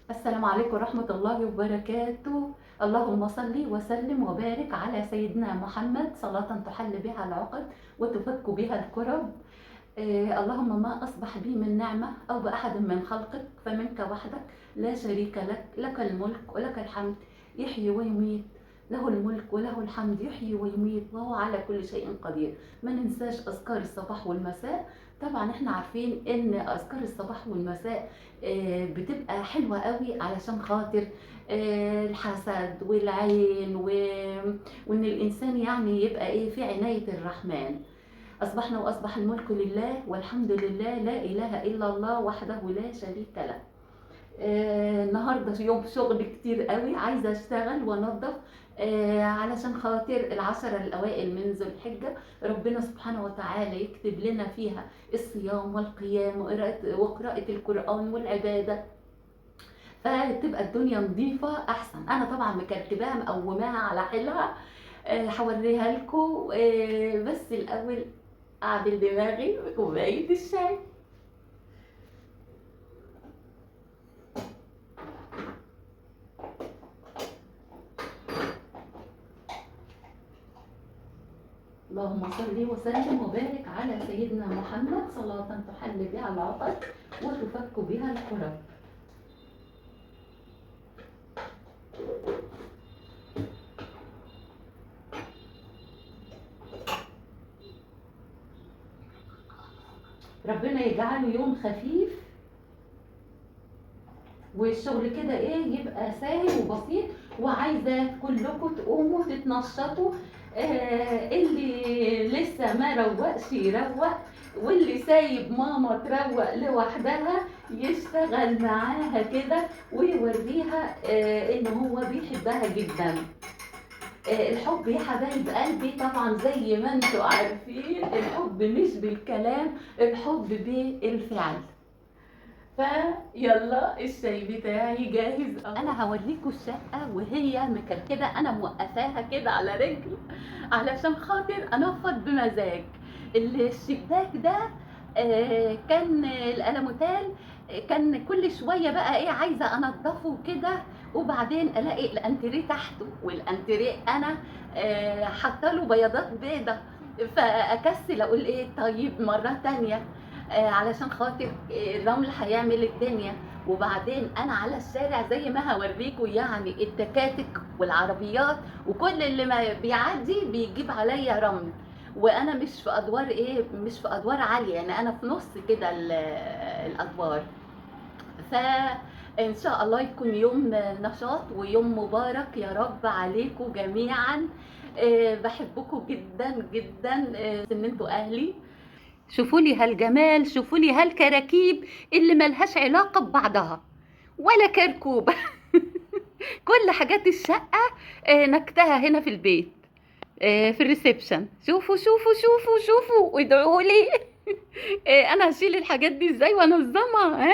السلام عليكم ورحمة الله وبركاته. اللهم صل وسلم وبارك على سيدنا محمد، صلاة تحل بها العقد وتفك بها الكرب. اللهم ما أصبح بي من نعمة أو بأحد من خلقك فمنك وحدك لا شريك لك، لك الملك ولك الحمد، يحيي ويميت، له الملك وله الحمد، يحيي ويميت وهو على كل شيء قدير. ما ننساش أذكار الصباح والمساء. طبعا احنا عارفين ان أذكار الصباح والمساء بتبقى حلوة قوي علشان خاطر الحسد والعين وان الانسان يعني يبقى ايه في عناية الرحمن. أصبحنا وأصبح الملك لله والحمد لله، لا إله إلا الله وحده لا شريك له. النهارده يوم شغل كتير قوي، عايزه اشتغل وانظف علشان خاطر العشرة الاوائل من ذو الحجة، ربنا سبحانه وتعالى يكتب لنا فيها الصيام والقيام وقراءة القرآن والعبادة، فتبقى الدنيا نظيفة احسن. انا طبعا مكركباها مقوماها على حيلها، هوريها لكم، بس الاول اعدل دماغي بكوبايه الشاي. اللهم صل وسلم وبارك على سيدنا محمد، صلاة تحل بها العقد وتفك بها الكرب. ربنا يجعله يوم خفيف والشغل كده ايه يبقى سهل وبسيط. وعايزه كلكم تقوموا تتنشطوا، اللي لسه ما روقش يروق، واللي سايب ماما تروق لوحدها يشتغل معاها كده ويوريها ان هو بيحبها جدا. الحب يا حبايب قلبي طبعا زي ما انتوا عارفين، الحب مش بالكلام، الحب بالفعل. فيلا الشاي بتاعي جاهز. انا هوريكم الشقة وهي مكركبه، انا موقفاها كده على رجل علشان خاطر انفض بمزاج. الشباك ده كان الالموتال، كان كل شوية بقى ايه عايزه انضفه كده، وبعدين الاقي الانتريه تحته، والانتريه انا حاطه له بياضات بيضة، فاكسل اقول ايه طيب مرة تانية علشان خاطر الرمل هيعمل الدنيا. وبعدين انا على الشارع زي ما هوريكم يعني التكاتك والعربيات وكل اللي ما بيعدي بيجيب عليا رمل، وانا مش في ادوار ايه، مش في ادوار عالية، يعني انا في نص كده الادوار. فان شاء الله يكون يوم نشاط ويوم مبارك يا رب عليكم جميعا. بحبكم جدا جدا، ان انتوا اهلي. شوفوا لي هالجمال، شوفوا لي هالكراكيب اللي ملهاش علاقة ببعضها ولا كركوبة. كل حاجات الشقة نكتها هنا في البيت، في ال reception. شوفوا شوفوا شوفوا شوفوا وادعوا لي. انا هشيل الحاجات دي ازاي وانظمها؟ ها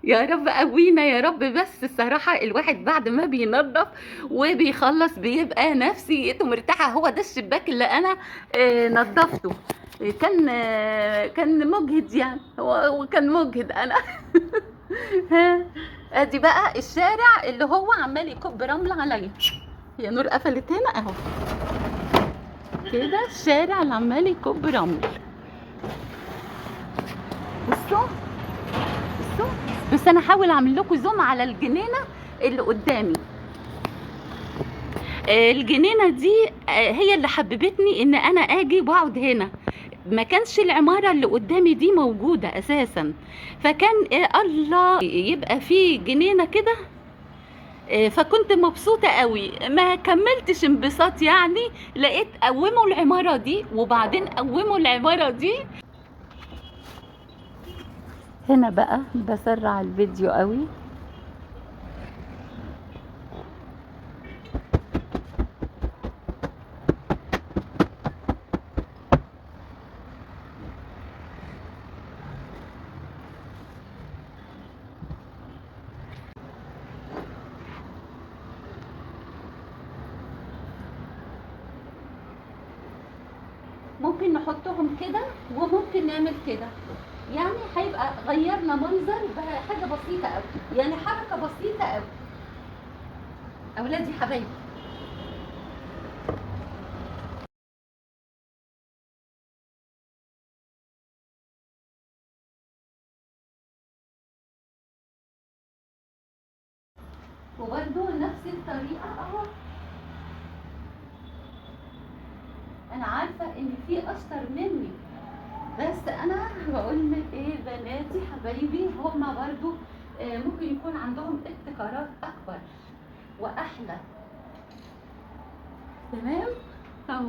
يا رب قوينا يا رب. بس الصراحة الواحد بعد ما بينظف وبيخلص بيبقى نفسيته مرتاحة. هو ده الشباك اللي انا نظفته، كان مجهد يعني، هو كان مجهد انا. ها ادي بقى الشارع اللي هو عمال يكب رمل عليا. يا نور قفلت هنا اهو كده، الشارع اللي عمال يكب رمل. بصوا بصوا، بس انا هحاول اعمل لكم زوم على الجنينة اللي قدامي. الجنينة دي هي اللي حببتني ان انا اجي واقعد هنا. ما كانش العمارة اللي قدامي دي موجودة اساسا، فكان الله يبقى في جنينة كده، فكنت مبسوطة قوي. ما كملتش انبساط يعني، لقيت قوموا العمارة دي وبعدين قوموا العمارة دي. هنا بقى بسرع الفيديو قوي. ممكن نحطهم كده وممكن نعمل كده، يعني هيبقى غيرنا منظر بحاجة بسيطة قوي، يعني حركة بسيطة قوي. اولادي حبايبي. وبرده نفس الطريقة اهو. انا عارفه ان في اشطر مني، بس انا بقول لك ايه، بناتي حبايبي هما برضو ممكن يكون عندهم ابتكارات اكبر واحلى. تمام اهو.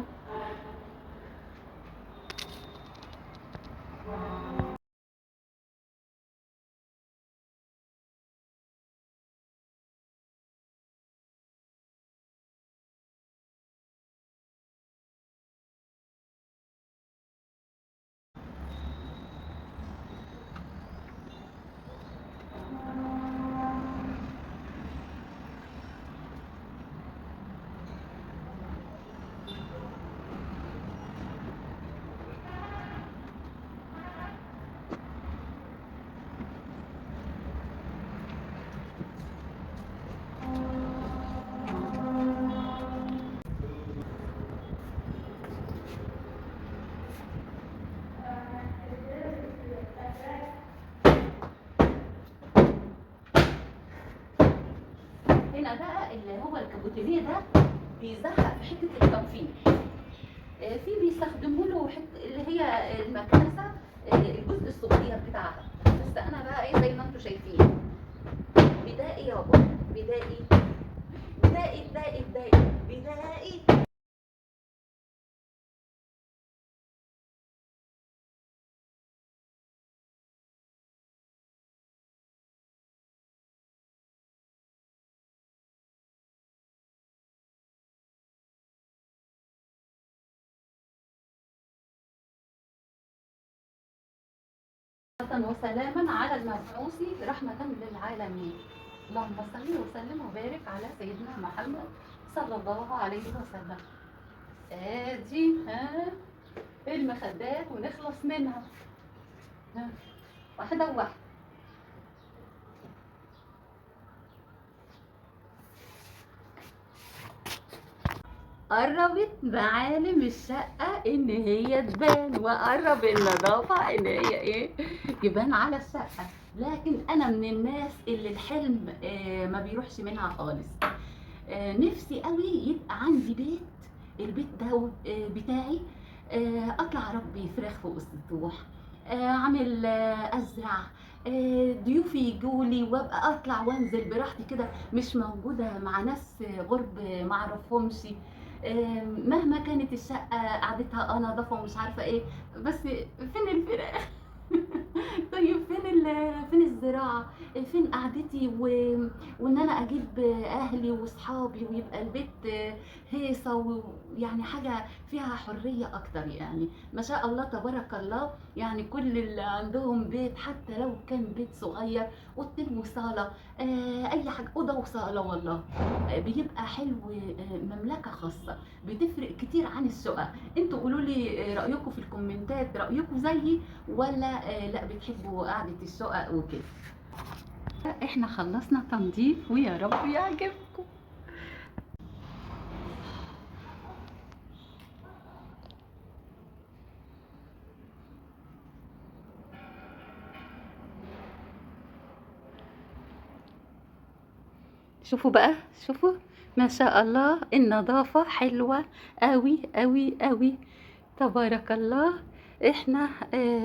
هنا بقى اللي هو الكابوتينيه ده بيزحق في حتة التنفيذ، في بيستخدموا له حتة اللي هي المكنسة، الجزء الصغير بتاعها، بس انا بقى ايه زي ما انتم شايفين بدائي يابا، بدائي بدائي بدائي بدائي بدائي. وسلاما على المبعوث رحمة للعالمين. اللهم صل وسلم وبارك على سيدنا محمد صلى الله عليه وسلم. ادي ها المخدات ونخلص منها، ها واحدة واحدة. قربت معالم الشقة ان هي تبان، وقرب النظافة ان هي ايه يبان على الشقة. لكن انا من الناس اللي الحلم ما بيروحش منها خالص. نفسي قوي يبقى عندي بيت، البيت ده بتاعي، اطلع اربي فراخ فوق السطوح، اعمل ازرع، ضيوفي يجولي وابقى اطلع وانزل براحتي كده، مش موجودة مع ناس غرب ما اعرفهمش. مهما كانت الشقة قعدتها نظافة ومش عارفه ايه، بس فين الفراخ؟ طيب فين الزراعة؟ فين قعدتي وان انا اجيب اهلي واصحابي ويبقى البيت هيصه، ويعني حاجة فيها حرية اكتر. يعني ما شاء الله تبارك الله، يعني كل اللي عندهم بيت حتى لو كان بيت صغير، اوضتين وصاله، اي حاجة، اوضة وصاله، والله بيبقى حلو. مملكة خاصة بتفرق كتير عن الشقق. انتوا قولوا لي رايكم في الكومنتات، رايكم زيي ولا لا بتحبوا قعدة الشقق وكده؟ احنا خلصنا تنظيف ويا رب يعجبكم. شوفوا بقى، شوفوا ما شاء الله النظافة حلوة قوي قوي قوي، تبارك الله. احنا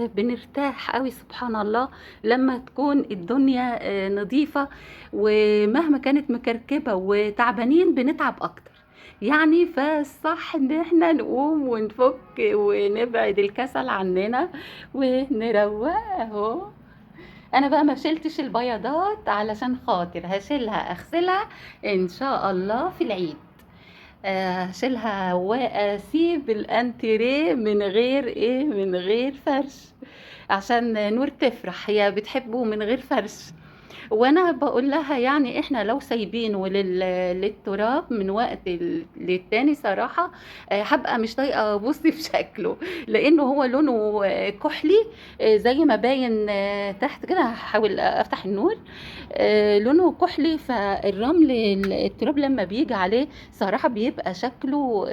بنرتاح قوي سبحان الله لما تكون الدنيا نظيفة، ومهما كانت مكركبة وتعبانين بنتعب اكتر يعني. فالصح ان احنا نقوم ونفك ونبعد الكسل عننا ونروق اهو. انا بقى ما شلتش البياضات علشان خاطر هشيلها اغسلها ان شاء الله في العيد، هشيلها واسيب الانتريه من غير ايه، من غير فرش، عشان نور تفرح، هي بتحبه من غير فرش. وانا بقول لها يعني احنا لو سايبينه للتراب من وقت للتاني صراحة، هبقى مش طايقة ابص في شكله، لانه هو لونه كحلي، زي ما باين تحت كده. هحاول افتح النور. لونه كحلي، فالرمل التراب لما بيجي عليه صراحة بيبقى شكله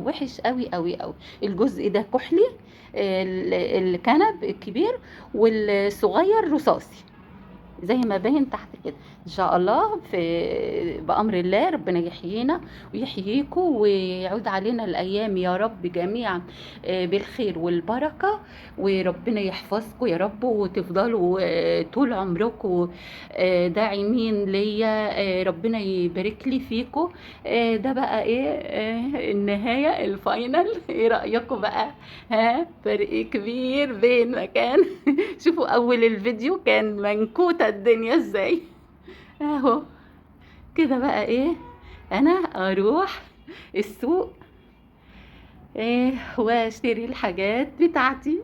وحش قوي قوي قوي. الجزء ده كحلي، الكنب الكبير، والصغير رصاصي زي ما باين تحت كده. ان شاء الله في بامر الله ربنا يحيينا ويحييكم ويعود علينا الايام يا رب جميعا بالخير والبركة، وربنا يحفظكم يا رب، وتفضلوا طول عمركم داعمين ليا، ربنا يبارك لي فيكم. ده بقى ايه، النهاية ال final. ايه رايكم بقى؟ ها، فرق كبير بين مكان. شوفوا اول الفيديو كان منكوته الدنيا ازاي، اهو كده بقى. ايه، انا اروح السوق ايه واشتري الحاجات بتاعتي.